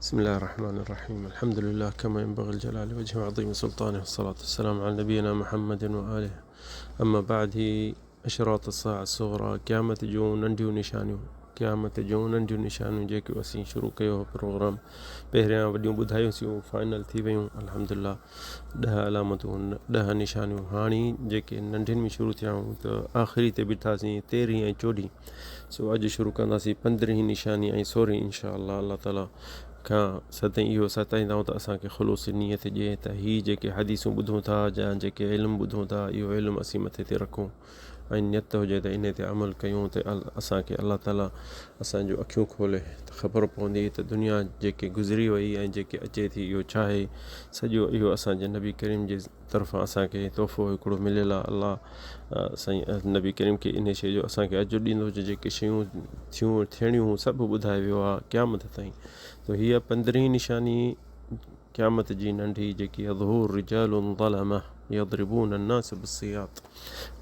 بسم الله الرحمن الرحيم الحمد لله كما ينبغي الجلال وجهه وعظيم سلطانه والصلاة والسلام على نبينا محمد وآله اما بعد هي اشراط الساعة الصغرى قيامت جون ننڍيون نشانيون قيامت جون ننڍيون نشانيون جيڪيون اسين شروع ڪيو هو پروگرام پهريان وڏيون ٻڌايونسيون فائنل ٿي ويون الحمدلله ڏهه علامتون ڏهه نشانيون هاڻي جيڪي ننڍين ۾ شروع ٿيا آهيون ته آخري تي بيٺاسين تيرهين ۽ چوڏهين سو اڄ شروع ڪنداسين پندرهين نشاني ۽ سورهين انشاء الله الله تعالي کان سدائين اهو ستائيندا آهيون ته اسان کي خلوص نيت ڏئي ته هي جيڪي حديثون ٻڌون ٿا يا جيڪي علم ٻڌون ٿا اهو علم اسين مٿي تي رکون ۽ نيت هجي ته انهي تي عمل ڪيون ته اسان کي الله تعالي اسان جون اکيون کولي ته خبر پوندي ته دنيا جيڪي گذري وئي ۽ جيڪي اچي ٿي اهو ڇا آهي سڄو اهو اسان جي نبي ڪريم جي طرفان اسان کي تحفو هڪڙو مليل آهي الله سائين نبي ڪريم کي انهي شيء جو اسان کي اجر ڏيندو جو جيڪي شيون ٿيون ٿيڻيون هون سڀ ٻڌائي ويو آهي قيامت تائين ته هيء پندرهين نشاني قيامت جي ننڍي جيڪي ظهور رجال ظلمه يضربون الناس بالسياط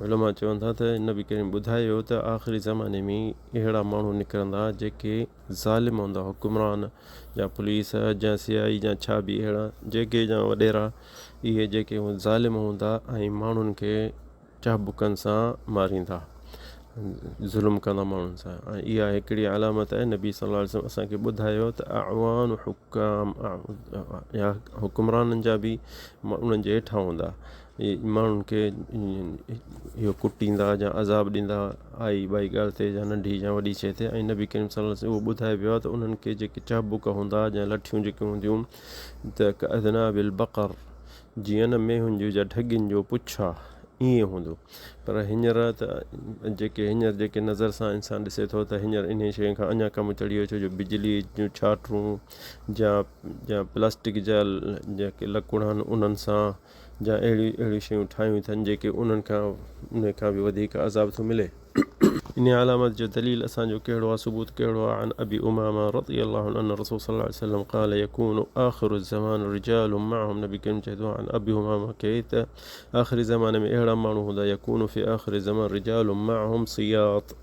علماء چون ٿا ته نبي ڪريم ٻڌايو ته آخري زماني ۾ اهڙا ماڻهو نڪرندا جيڪي ظالم هوندا حڪمران يا پوليس يا سي آئي يا ڇا به اهڙا جيڪي يا وڏيرا اهي جيڪي ظالم هوندا ۽ ماڻهن کي چهبڪن سان ماريندا، ظلم ڪندا ماڻهن سان ۽ اها هڪڙي علامت آهي نبي صلي الله عليه وسلم اسان کي ٻڌايو ته اعوان حڪام يا حڪمرانن جا به انهن جي هيٺان هوندا ماڻهن کي اهو ڪٽيندا يا عذاب ڏيندا آئي ٻائي ڳالهه تي يا ننڍي يا وڏي شيء تي ۽ نبي ڪريم صلي الله عليه وسلم اهو ٻڌايو ويو آهي ته انهن کي جيڪي چهبڪ هوندا يا لٺيون جيڪيون هونديون ته ڪاذناب البقر جيئن نه مينهن جو يا ڍڳين جو پڇ آ، ائين هوندو. پر هينئر ته جيڪي هينئر جيڪي نظر سان انسان ڏسي ٿو ته هينئر انهيء شيء کان اڃا ڪم چڙهي ويو ڇو جو بجليء جون ڇاٽرون يا يا پلاسٽڪ جا جيڪي لڪڙ آهن انهن سان يا اهڙيون اهڙيون شيون ٺاهيون اٿن جيڪي انهن کان انهي کان به وڌيڪ عذاب ٿو ملي. انهيء علامت جو دليل اسان جو ڪهڙو آهي، ثبوت ڪهڙو آهي، عن ابي امامه رضي الله عنه ان الرسول صلي الله عليه وسلم قال يڪون آخر الزمان رجال معهم نبي ڪريم چئي ٿو عن ابي امامه کي ته آخري زماني ۾ اهڙا ماڻهو هوندا يڪون في آخر الزمان رجال معهم سياط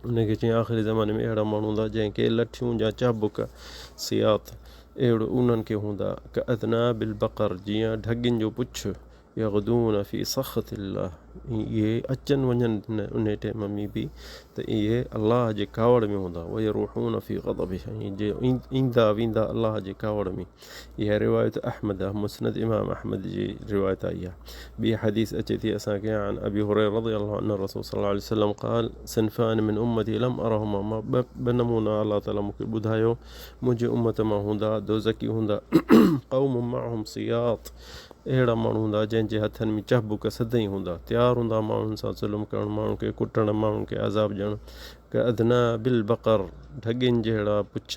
ان کي چيائين آخري زماني ۾ اهڙا ماڻهو هوندا جنهن کي لٺيون يا چابڪ سياط اهڙو انهن کي هوندا ڪاذناب البقر جيئن ڍڳين جو پڇ يغدون في سخط الله اهي اچن وڃن انهي ٽيم ۾ به ته اهي الله جي ڪاوڙ ۾ هوندا ويروحون في غضبه ۽ جي ايندا ويندا الله جي ڪاوڙ ۾ اها روايت احمد مسند امام احمد جي روايت آئي آهي ٻي حديث اچي ٿي اسان کي عن ابي هريره رضي الله عنه الرسول صلي الله عليه وسلم قال صنفان من امتي لم ارهما ما ٻه نمونا الله تعالي مون کي ٻڌايو منهنجي امت مان هوندا دوزڪي هوندا قوم معهم سياط اهڙا ماڻهو هوندا جنهن جي هٿن ۾ چهبڪ سدائين هوندا، تيار هوندا ماڻهن سان ظلم ڪرڻ، ماڻهن کي ڪٽڻ، ماڻهن کي عذاب ڏيڻ، ڪاذناب البقر، ڍڳين جهڙا پڇ،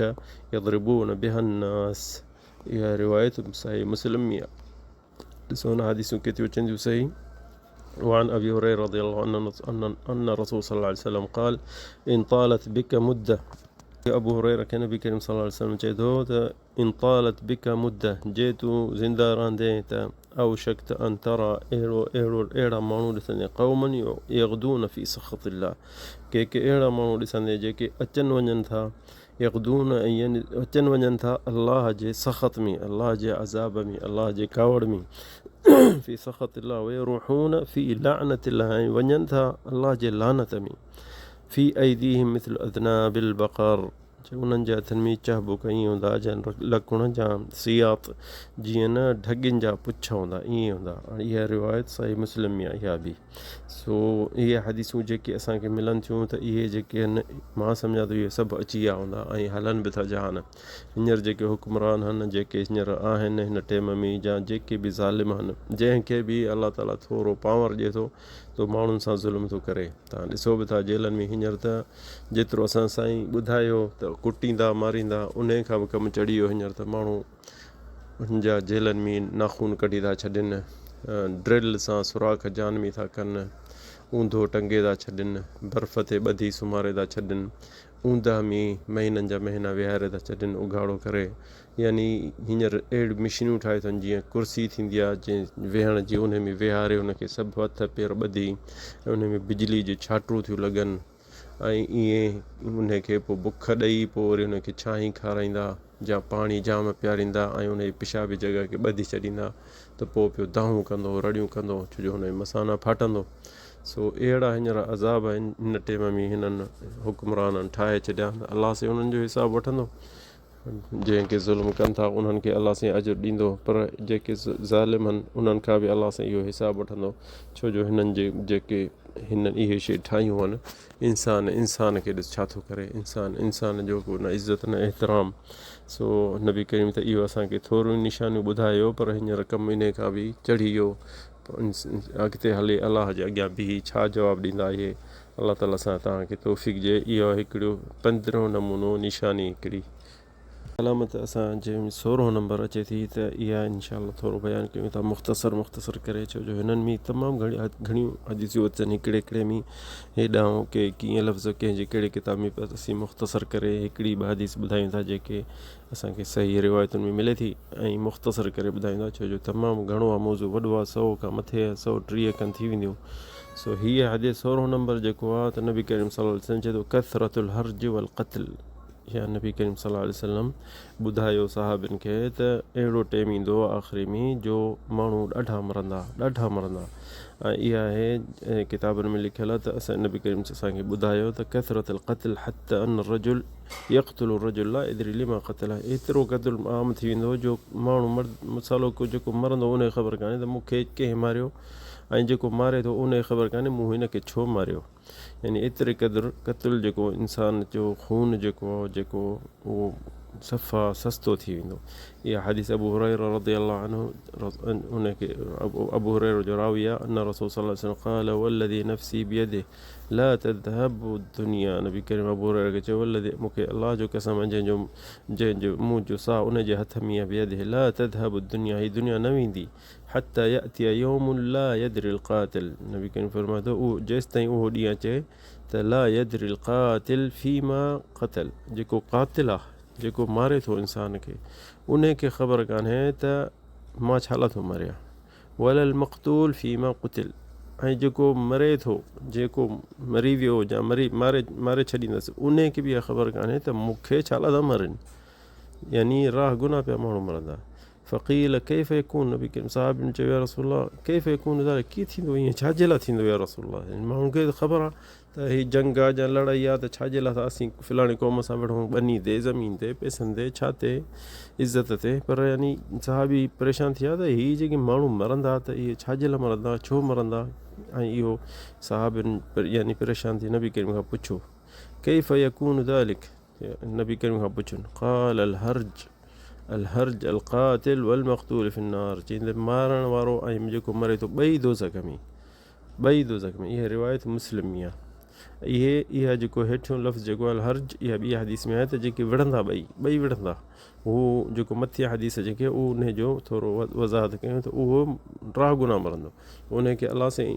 يضربون بها الناس، اها روايت صحيح مسلم ۾ آهي. ڏسو هن حديثون ڪيتريون اچن ٿيون صحيح. وعن ابي هريره رضي الله عنه ان الرسول صلي الله عليه وسلم قال ان طالت بك مده ابو هريره کي نبي ڪريم صلي الله عليه وسلم چئي ٿو ته ان طالت بک مده جي تون زنده رهندين ته اوشڪت ان تري اهڙو اهڙو اهڙا ماڻهو ڏسندين قوما يغدون في سخط الله ڪي ڪي اهڙا ماڻهو ڏسندين جيڪي اچن وڃن ٿا يغدون يعني اچن وڃن ٿا الله جي سخط ۾ الله جي عذاب ۾ الله جي ڪاوڙ ۾ في سخط الله ويروحون في لعنت الله ۽ وڃن ٿا الله جي لعنت ۾ في ايديهم مثل اذناب البقر چي انهن جي هٿن ۾ چهبڪ ائين هوندا جئن لڪڻ جا سياط جيئن نه ڍڳين جا پڇ هوندا ائين هوندا هاڻي اها روايت صحيح مسلم ۾ آهي اها به سو اهي حديثون جيڪي اسان کي ملن ٿيون ته اهي جيڪي آهن مان سمجهان ٿو اهي سڀ اچي ويا هوندا ۽ هلن به ٿا جهان هينئر جيڪي حڪمران آهن جيڪي هينئر آهن هن ٽيم ۾ يا جيڪي به ظالم آهن جنهن کي به الله تعاليٰ ٿورو پاور ڏئي ٿو ته ماڻهن سان ظلم ٿو ڪري. توهان ڏسو به ٿا جيلن ۾ هينئر ته جيترو اسان سائين ٻڌايو ته ڪٽيندا ماريندا انهي کان به ڪم چڙهي ويو هينئر ته ماڻهو انهن جا جيلن ۾ ناخون ڪڍي ٿا ڇڏين ڊرل سان سوراخ جان ۾ ٿا ڪن اونڌو ٽنگي ٿا ڇڏين برف تي ٻڌي سمهاري ٿا ڇڏين اوندهه ۾ مهينن جا مهينا ويهاري ٿا ڇڏين اگهاڙو ڪري يعني هينئر اهڙيون مشينون ٺاهي اٿن جيئن ڪرسي ٿيندي آهي جنهن ويهڻ جي انهي ۾ ويهاري ان کي سڀ هٿ پير ٻڌي ۽ انهي ۾ بجلي جون ڇاٽرون ٿيون لڳن ۽ ائين انهي کي پوء بک ڏئي پوء وري ان کي ڇانهين کارائيندا. جا پاڻي جام پياريندا ۽ ان جي پيشابي جڳهه کي ٻڌي ڇڏيندا ته پوء پيو دانهون ڪندو رڙيون ڪندو ڇو جو هن جو مثانا ڦاٽندو. سو اهڙا هينئر عذاب آهن هن ٽيم ۾ هنن حڪمرانن ٺاهي ڇڏيا ته الله سائين انهن جو حساب وٺندو. جنهن کي ظلم ڪن ٿا انهن کي الله سائين اجر ڏيندو پر جيڪي ظالم آهن انهن کان به الله سائين اهو حساب وٺندو ڇو جو هنن جي جيڪي هنن اهي شيء ٺاهيون آهن انسان انسان کي ڏس ڇا ٿو ڪري انسان انسان جو ڪو نه عزت نه احترام سو نبي ڪريم ته اهو اسان کي ٿوريون نشانيون ٻڌايو پر هينئر ڪم انهي کان به چڙهي ويو اڳتي هلي الله جي اڳيان بيهي ڇا جواب ڏيندا اهي الله تعالي سان توهان کي توفيق ڏئي اهو هڪڙو پندرهون نمونو نشاني هڪڙي علامت اسان جنهن ۾ سورهون نمبر اچي ٿي ته اها انشاء الله ٿورو بيان ڪيون ٿا مختصر مختصر ڪري ڇو جو هنن ۾ تمام گهڻي گهڻيون حديثون اچن هڪڙي هڪڙي ۾ هيڏانهن ڪي ڪيئن لفظ ڪنهن جي ڪهڙي ڪتاب ۾ پر اسين مختصر ڪري هڪڙي ٻه حديث ٻڌايون ٿا جيڪي اسان کي صحيح روايتن ۾ ملي ٿي ۽ مختصر ڪري ٻڌايون ٿا ڇو جو تمام گهڻو آهي موضوع وڏو آهي سو کان مٿي آهي 130 کن ٿي وينديون سو هيء حديث سورهون نمبر جيڪو آهي ته نبي ڪريم صلي الله عليه وسلم چئي ٿو ڪثرت الهرج والقتل يا نبي ڪريم صلي الله عليه وسلم ٻڌايو صحابين کي ته اهڙو ٽيم ايندو آخري ۾ جو ماڻهو ڏاڍا مرندا ڏاڍا مرندا ۽ اها آهي ڪتابن ۾ لکيل آهي ته اسان نبي ڪريم اسان کي ٻڌايو ته ڪثرت القتل حتي ان الرجل يقتل الرجل لا يدري لما قتله ايترو قتل عام ٿي ويندو جو ماڻهو مرد مثالو ڪو جيڪو مرندو ان کي خبر ڪانهي ته مون کي ڪنهن ماريو ۽ جيڪو ماري ٿو ان کي خبر ڪانهي مون هن کي ڇو ماريو. يعني ايتري قدر قتل جيڪو انسان جو خون جيڪو آهي جيڪو اهو صفا سستو ٿي ويندو. اها حديث ابو هريره رضي الله عنه ان کي ابو هريره جو راوي آهي ان رسول صلي الله عليه وسلم قال والذي نفسي بيده لا تذهب الدنيا نبي ڪريم ابو هريره کي چيو والذي مون کي الله جو قسم آهي جنهن جو جنهن جو مون جو ساهه ان جي هٿ ۾ آهي بيده لا تذهب الدنيا هي دنيا نه ويندي حتي ياتي يوم لا يدري القاتل نبي ڪريم فرمائي ٿو اهو جيستائين اهو ڏينهن اچي ته لا يدري القاتل فيما قتل جيڪو قاتل آ جيڪو ماري ٿو انسان کي ان کي خبر ڪانهي ته مان ڇا لاء ٿو ماريان ولا المقتول فيما قتل ۽ جيڪو مري ٿو جيڪو مري ويو يا مري ماري ماري ڇڏيندس ان کي به اها خبر ڪانهي ته مون کي ڇا لاء ٿا مارين يعني راهه گناهه پيا ماڻهو مرندا فقيل ڪيف يڪون نبي ڪريم صحابين چيو يا رسول الله ڪيف يڪون ذلڪ ڪيئن ٿيندو ائين ڇا جي لاء ٿيندو يا رسول الله يعني ماڻهن کي ته خبر آهي ته هي جنگ آهي يا لڙائي آهي ته ڇا جي لاء ٿا اسين فلاڻي قوم سان وڙهون ٻني تي زمين تي پئسن تي ڇا تي عزت تي پر يعني صحابي پريشان ٿيا ته هي جيڪي ماڻهو مرندا ته اهي ڇا جي لاء مرندا ڇو مرندا ۽ اهو صحابين يعني پريشان ٿي نبي ڪريم کان پڇيو ڪيف يڪون ذلڪ نبي ڪريم کان پڇن قال الهرج الهرج القاتل والمقتول في النار چين ته مارڻ وارو ۽ جيڪو مري ٿو ٻئي دوزخ ۾ ٻئي دوزخ ۾ اها روايت مسلم ۾ آهي اهي اها جيڪو هيٺيون لفظ جيڪو الهرج اها ٻي حديث ۾ آهي ته جيڪي وڙهندا ٻئي ٻئي وڙهندا هو جيڪو مٿي حديث جيڪي اهو ان جو ٿورو وضاحت ڪيون ته اهو راهه گناهه مرندو ان کي الله سائين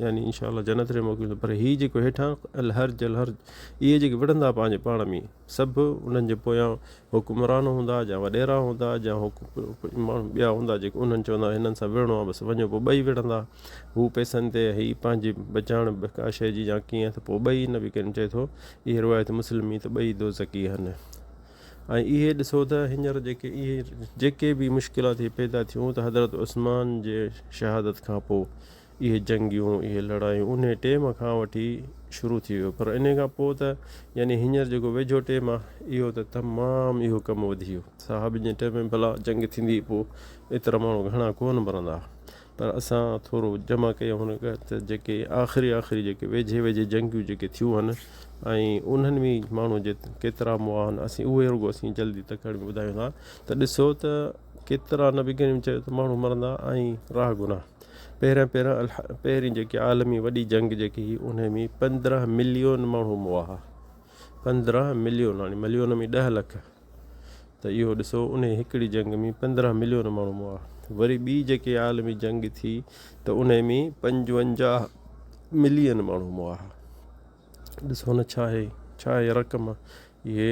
يعني انشاء الله جنت ۾ موڪليندو پر هي جيڪو هيٺان الهرج الهرج اهي جيڪي وڙهندا پنهنجي پاڻ ۾ سڀ انهن جي پويان حڪمران هوندا يا وڏيرا هوندا يا ماڻهو ٻيا هوندا جيڪي انهن چوندا هنن سان وڙهڻو آهي بس وڃو پوء ٻئي وڙهندا هو پئسن تي هي پنهنجي بچائڻ ڪا شيء جي يا ڪيئن ته پوء ٻئي نبي ڪريم چئي ٿو اهي روايت مسلم ۾ ته ٻئي دوزخي آهن ۽ اهي ڏسو ته هينئر جيڪي اهي جيڪي به مشڪلات هي پيدا ٿيون ته حضرت عثمان جي شهادت کان پوء اهي جنگيون اهي لڙايون انهي ٽيم کان وٺي شروع ٿي ويو پر انهي کان پوء ته يعني هينئر جيڪو ويجهو ٽيم آهي اهو ته تمام اهو ڪم وڌي ويو صحابين جي ٽيم ۾ ڀلا جنگ ٿيندي پوء ايترا ماڻهو گهڻا ڪونه مرندا پر اسان ٿورو جمع ڪيو هن ته جيڪي آخري آخري جيڪي ويجهي ويجهي جنگيون جيڪي ٿيون هن ۽ انهن ۾ ماڻهو جي ڪيترا مئا آهن اسين اهي رڳو اسين جلدي تڪڙ ۾ ٻڌايون ٿا ته ڏسو ته ڪيترا نبي ڪريم چيو ته ماڻهو مرندا ۽ راهه گناهه پهريان پهريان پهرين جيڪي عالمي وڏي جنگ جيڪي هئي ان ۾ 15 مليون ماڻهو مئا هئا 15 مليون يعني مليون ۾ 10 لک ته اهو ڏسو انهي هڪڙي جنگ ۾ 15 مليون ماڻهو مئا. وري ٻي جيڪي عالمي جنگ ٿي ته انهي ۾ 55 ملين ماڻهو مئا. ڏسو نه ڇا آهي ڇا آهي رقم اهي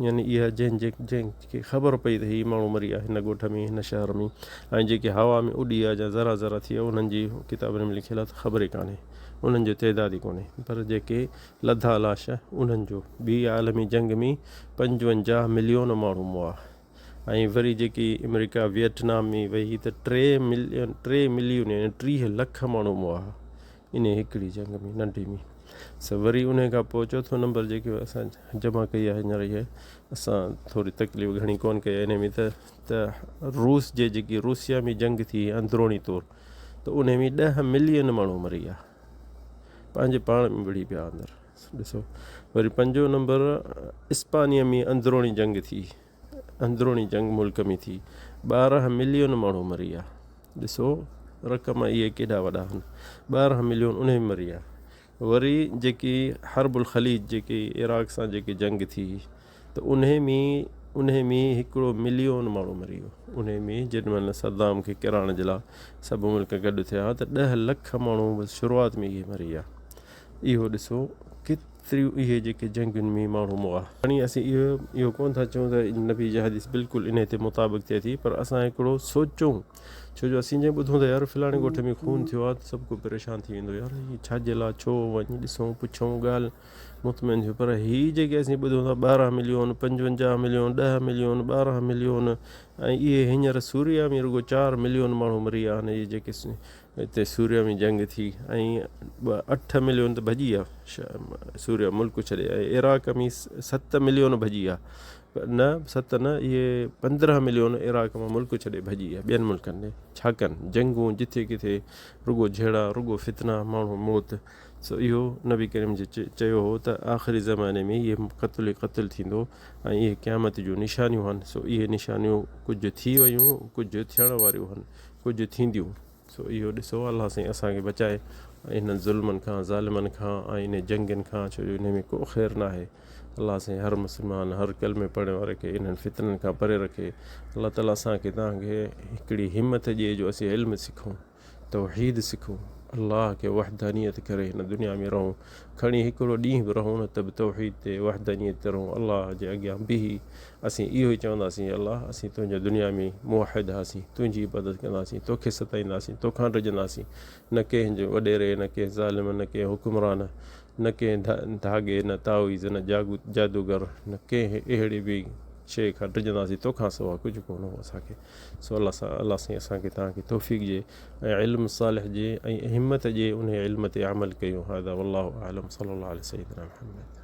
يعني اها جنهن جي جنهن کي خبر پئي ته هي ماڻهو مري ويا هن ڳوٺ ۾ هن شهر ۾ ۽ جيڪي هوا ۾ اڏي ويا يا ذرا ذرا ٿي ويا انهن جي ڪتابن ۾ لکيل آهي ته خبر ئي ڪانهي. انهن جو تعداد ئي ڪونهي پر جيڪي لڌا لاش انهن جو ٻي عالمي جنگ ۾ 55 مليون ماڻهو مئا ۽ وري جيڪي آمريڪا ويٽنام ۾ وئي ته ٽي ملين ٽي مليون يعني 30 لک ماڻهو مئا انهي هڪڙي جنگ ۾ ننڍي ۾ سو وري انهي کان پوء چوٿون نمبر جيڪي اسان جمع ڪئي آهي هينئر اهي اسان ٿوري تڪليف گهڻي ڪون ڪئي آهي انهي ۾ ته ته روس جي جيڪي روسيا ۾ جنگ ٿي اندروني طور ته انهي ۾ 10 ملين ماڻهو مري ويا پنهنجي پاڻ ۾ وڙهي پيا اندر ڏسو وري پنجون نمبر اسپانيا ۾ اندروني جنگ ٿي اندروني جنگ ملڪ ۾ ٿي 12 ملين ماڻهو مري ويا ڏسو رقم اهي ڪيڏا وڏا آهن 12 مليون انهي ۾ مري ويا وري جيڪي حرب الخليج جيڪي عراق سان جيڪي جنگ ٿي ته انهي ۾ انهي ۾ هڪڙو مليون ماڻهو مري ويو انهي ۾ جيڏي مهل صدام کي ڪيرائڻ جي لاء سڀ ملڪ گڏ ٿيا ته 10 لک ماڻهو بس شروعات ۾ اهي مري ويا اهو ڏسو ڪيتريون اهي جيڪي جنگين ۾ ماڻهو مئا. کڻي اسين اهو اهو ڪونه ٿا چئون ته نبي جي حديث بلڪل انهي تي مطابق ٿئي ٿي پر اسان هڪڙو سوچون ڇو جو اسين جنهن ٻڌون ته يار فلاڻي ڳوٺ ۾ خون ٿيو آهي ته سڀ ڪو پريشان ٿي ويندو يار هي ڇا جي لاء ڇو وڃي ڏسون پڇون ڳالهه مطمئن ٿيون پر هي جيڪي اسين ٻڌون ٿا 12 مليون 55 مليون 10 مليون 12 مليون ۽ اهي هينئر سوريا ۾ رڳو 4 مليون ماڻهو مري ويا آهن اهي جيڪي اتي سوريا ۾ جنگ ٿي ۽ ٻه اٺ مليون ته ڀڄي ويا سوريا ملڪ ڇڏي ۽ عراق ۾ 7 مليون ڀڄي ويا نه ست نه اهي 15 مليون عراق مان ملڪ ڇڏي ڀڄي ويا ٻين ملڪن ڏي ڇا ڪن جنگون جٿي ڪٿي رڳو جهيڙا رڳو فتنا ماڻهو موت سو اهو نبي ڪريم جي چيو هو ته آخري زماني ۾ اهي قتل ئي قتل ٿيندو ۽ اهي قيامت جون نشانيون هن سو اهي نشانيون ڪجهه ٿي ويون ڪجهه ٿيڻ واريون هن ڪجهه ٿينديون سو اهو ڏسو الله سائين اسان کي بچائي انهن ظلمن کان ظالمن کان ۽ انهن جنگين کان ڇو جو انهي ۾ ڪو خير ناهي الله سائين هر مسلمان هر ڪلمي پڙهڻ واري کي انهن فتنن کان پري رکي الله تعالي اسان کي توهان کي هڪڙي همت ڏئي جو اسين علم سکون توحيد سکون الله کي وحدانيت ڪري هن دنيا ۾ رهون کڻي هڪڙو ڏينهن به رهون نه ته به توحيد تي وحدانيت تي رهون الله جي اڳيان بيهي اسين اهو ئي چونداسين اي الله اسين تنهنجي دنيا ۾ موحد هئاسين تنهنجي عبادت ڪنداسين توکي ستائينداسين توکان ڊڄنداسين نه ڪنهن جي وڏيري نه ڪنهن ظالم نه ڪنهن حڪمران نه ڪنهن ڌاڳي نه تعويذ نه جادوگر نه ڪنهن اهڙي به شيء کان ڊڄنداسين توکان سوا ڪجهه ڪونه هو اسان کي سو الله سان الله سائين اسان کي توهان کي توفيق ڏي ۽ علم صالح ڏي ۽ همت ڏي انهي علم تي عمل ڪيون هذا والله اعلم صلي الله علي سيدنا محمد.